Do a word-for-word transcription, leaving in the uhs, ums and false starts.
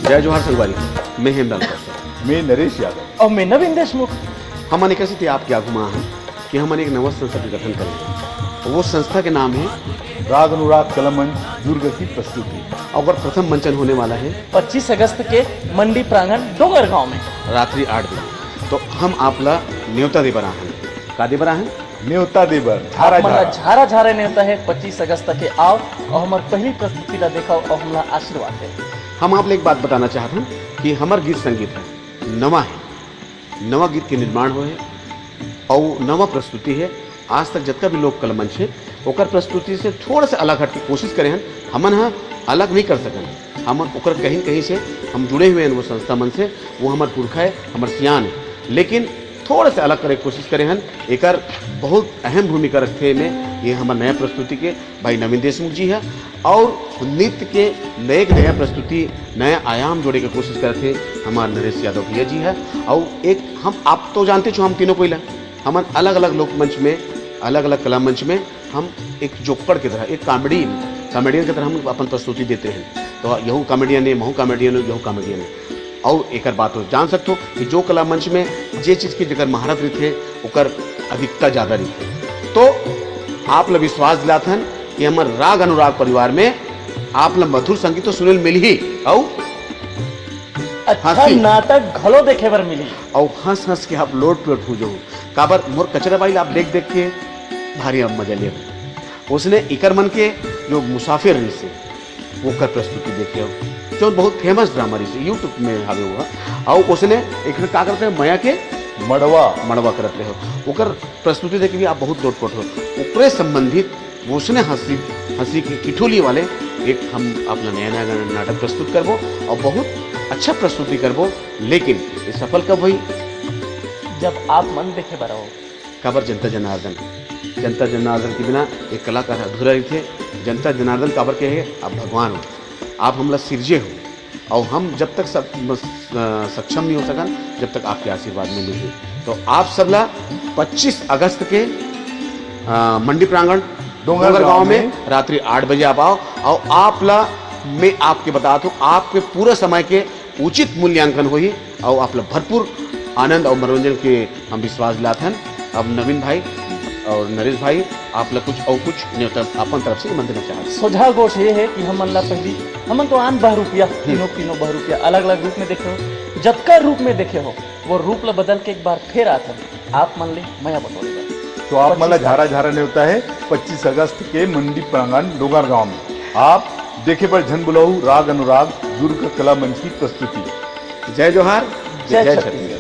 जय जोहार संगवारी, मैं हेमराम कश्यप। मैं नरेश यादव। अउ मैं नवीन देशमुख। हमन एकरसेती आपके आगू म आहन कि हमन एक नवा संस्था के गठन करे हन। वो संस्था के नाम हे राग अनुराग कला मंच दुर्ग की प्रस्तुति। अउ ओकर प्रथम मंचन होने वाला हे पच्चीस अगस्त के मंडी प्रांगण डोंगरगांव में। रात्रि आठ बजे। तो हम आप ला नेवता दे बर आहन। का दे बर आहन? नेवता दे बर, झारा आप मन ला झारा। झारा झारा नेवता हे, पच्चीस अगस्त के आव अउ हमर पहली प्रस्तुति ला देखव अउ हमला आशीर्वाद दे। हम आप ले एक बात बताना चाहत हन कि हमर गीत संगीत हे, नवा हे, नवा गीत के निर्माण होए हे अउ नवा प्रस्तुति हे। आज तक जतका भी लोक कला मंच हे, ओकर प्रस्तुति से थोड़ा सा अलग हट के कोशिश करे हन। हमन ह अलग नहीं कर सकन, हम ओकर कहीं न कहीं से हम जुड़े हुए हैं वो संस्था मन से, वो हमर पुरखा है, हमर सियान है, लेकिन थोड़ा सा अलग करे के कोशिश करे हन। एकर बहुत अहम भूमिका रखथे एमे, ये हमर नया प्रस्तुति के भाई नवीन देशमुख जी है, और नृत्य के नए एक नया प्रस्तुति, नया आयाम जोड़े के कोशिश करथे हमार नरेश यादव भैया जी है। और एक हम, आप तो जानते छो हम तीनों कोई ला, हमन अलग-अलग लोक मंच में, अलग-अलग कला मंच में हम एक जोक्कड़ के तरह, एक कॉमेडी, कॉमेडियन के तरह हम अपन प्रस्तुति देते हैं। तो यहू कॉमेडियन है, महू कॉमेडियन है, यहू कॉमेडियन है। और एकर बात हो जान सकते हो कि जो कला मंच में जे चीज के जेकर महारत रहिथे, ओकर अधिकता ज्यादा रहिथे। तो आप ला विश्वास दिलात हन कि हमर राग अनुराग परिवार में आप ला मधुर संगीत तो सुने ल मिलही, अउ अच्छा हंसी। नाटक घलो देखे बर मिलही। अउ हंस हंस के आप लोट पोट हो जाहू। काबर मोर कचरा बाई ला आप देख देख के भारी आप मजा ले। उसने इकर मन के जो मुसाफिर रहिसे, ओकर प्रस्तुति देखे हो, जो बहुत फेमस ड्रामा रहिसे, YouTube में हावे हुआ। अउ उसने एक का करते हैं, मया के मड़वा। मड़वा करत रहे हो, ओकर प्रस्तुति देख के भी आप बहुत लोटपोट हो। ओकरे संबंधित उसने हंसी, हंसी की ठिठोली वाले एक हम अपना नया नया नाटक प्रस्तुत करबो और बहुत अच्छा प्रस्तुति करबो, लेकिन ये सफल कब होई? जब आप मन देखे बर आओ। काबर जनता जनार्दन, जनता जनार्दन के बिना एक कलाकार अधूरा रहिथे। जनता जनार्दन काबर के हे? आप भगवान हो, आप हमला सिरजे हो, और हम जब तक सक-, अ, सक्षम नहीं हो सकन, जब तक आपके आशीर्वाद में नहीं है। तो आप सब ला पच्चीस अगस्त के, अ, मंडी प्रांगण डोंगरगांव डोंगरगांव में में रात्रि आठ बजे आप आओ, और आप ला मैं आपके बतात हूँ, आपके पूरा समय के उचित मूल्यांकन होही, और आप ला भरपूर आनंद और मनोरंजन के हम विश्वास दिलात हन। अब नवीन भाई और नरेश भाई, आप ला कुछ और कुछ न्योता अपन तरफ से मन देना चाहत। सोझा गोठ ये है कि हमन ला पहली, हमन तो आन बहरूपिया, तीनों, तीनों बहरूपिया अलग-अलग रूप में देखे हो, जतका रूप में देखे हो, वो रूप ला बदल के एक बार फिर आत हन, आप मन ले मया बटोरे बर। तो आप मन ला पच्चीस झारा झारा न्योता है पच्चीस अगस्त के मंडी प्रांगण डोंगरगांव में। आप देखे बर झन बुलाऊ राग अनुराग दुर्ग कला मंच की प्रस्तुति। जय जोहार, जय जय छत्तीसगढ़। छत्तीसगढ़।